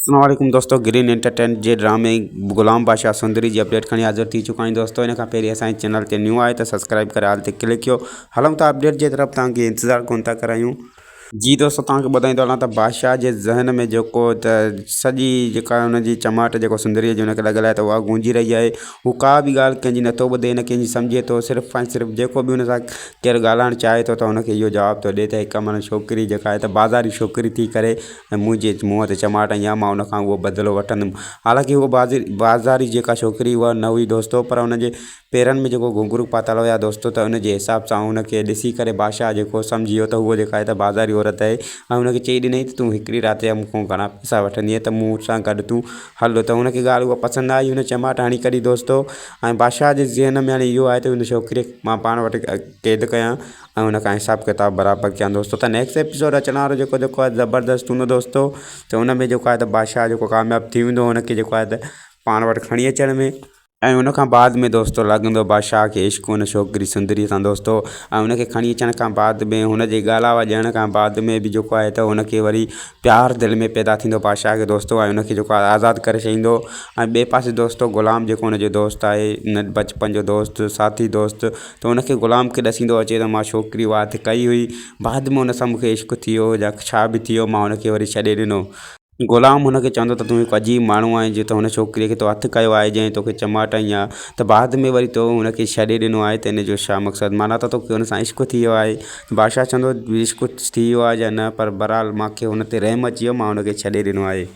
السلام عليڪم دوستو گرين انٽرٽينٽ جي ڊرامي غلام بادشاهه سندري جي اپڊيٽ کڻي حاضر ٿي چڪا آهيون دوستو ان کان پهرين اسان جي چينل تي نيو آهي ته سبسڪرائب ڪري آل تي ڪلڪ ڪيو هلون ٿا اپڊيٽ جي طرف توهان کي انتظار ڪون ٿا ڪرايون جي دوستو توهان کي ٻڌائيندو هلان ته بادشاهه جي ذهن ۾ جيڪو ته سڄي جيڪا ان جي چماٽ جيڪو سندري جي ان کي لڳل آهي ته اها گونجي رهي آهي هو ڪا به ڳالهه ڪنهن جي نٿو ٻڌي نه ڪنهن جي سمجهي ٿو صرف ۽ صرف جيڪو به ان سان ڪير ڳالهائڻ چاهي ٿو ته ان کي اهو جواب ٿو ڏي ته هڪ معنيٰ ڇوڪري جيڪا آهي ته بازاري ڇوڪري ٿي ڪري ۽ منهنجي منهن تي چماٽ هنئي آهي مان ان کان اهو بدلو وٺندم حالانڪه هوء بازاري جيڪا ڇوڪري اها نه هئي دوستو پر ان جي پيرن ۾ جيڪو گهنگهرو پاتل هيا دوستو ته ان جي حساب سان ان کي ڏسي ڪري بادشاهه جيڪو سمجهي ويو ته هوء جيڪا آهي ته بازاري عورت آهي ۽ ان کي چئي ڏنائين ته تون هڪڙي رات جا مون کان گهڻا پئسا وٺندينء ته مون سان گڏ تون هل ته هن کي ڳالهه اها پسند نه آئي هن چماٽ هڻي ڪڍي دوستو ۽ بادشاهه جي ذهن ۾ هاڻي اهو آهي ته ان ڇوڪريء کي مان پاڻ وٽ قيد ڪيان ۽ ان کان حساب ڪتاب برابر ڪيان دوستو ته نيڪسٽ ايپيسوڊ اچڻ وارو جيڪو جيڪو آهي زبردست هوندو دوستو ته ان ۾ جيڪو آهي ته بادشاهه جيڪو ڪامياب ٿي ويندو ان کي جيڪو آهي ته پاڻ وٽ کڻي اچڻ ۾ ۽ ان کان بعد ۾ دوستو لڳندو بادشاهه کي عشق ان ڇوڪري سندري سان دوستو ۽ ان کي کڻي اچڻ کان بعد ۾ هن جي ڳالهاء ڏيڻ کان بعد ۾ به جيڪو آهي ته هن کي وري پيار دل ۾ پيدا ٿيندو بادشاهه کي دوستو ۽ ان کي جيڪو آهي آزاد ڪري ڇڏيندو ۽ ٻئي پاسي دوستو غلام جيڪو هن جو دوست آهي بچپن جو دوست ساٿي دوست ته ان کي غلام کي ڏسيندو اچي ته مان ڇوڪري اها هٿ ڪئي هئي بعد ۾ ان سان مون کي عشق ٿي ويو يا ڇا به ٿي ويو مان ان کي وري ڇڏي ڏنو. غلام هن کي چوندو ته تون هڪ عجيب ماڻهو آهين جو تو هن ڇوڪريء کي تو هٿ ڪيو آهي جنهن توکي چماٽ هنئي آهي ته بعد ۾ وري تو هن کي ڇڏي ڏنو آهي ته ان جو ڇا مقصد معنيٰ ته توکي هن سان عشق ٿي ويو آهي. بادشاهه چوندو عشق ٿي ويو آهي يا نه پر بهرحال مان کي هن تي رحم اچي ويو مان هن کي ڇڏي ڏنو آهي.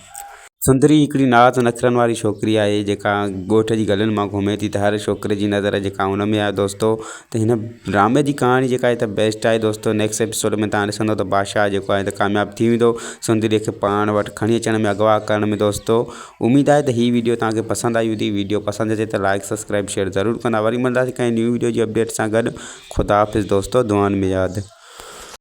سندري هڪڙي ناز نخرن واري ڇوڪري آهي جيڪا ڳوٺ جي گلين مان گهمي ٿي ته هر ڇوڪري جي نظر جيڪا ان ۾ آهي دوستو ته هن ڊرامي جي ڪهاڻي جيڪا آهي ته بيسٽ آهي دوستو نيڪسٽ ايپيسوڊ ۾ توهان ڏسندو ته بادشاهه جيڪو آهي ته ڪامياب ٿي ويندو سندري کي پاڻ وٽ کڻي اچڻ ۾ اغوا ڪرڻ ۾ دوستو اميد آهي ته هي ويڊيو توهان کي پسند آئي هوندي ويڊيو پسند اچي ته لائڪ سبسڪرائب شيئر ضرور ڪندا وري ملنداسين ڪنهن نيو ويڊيو جي اپڊيٽ سان گڏ خدا حافظ دوستو دعائن ۾ ياد.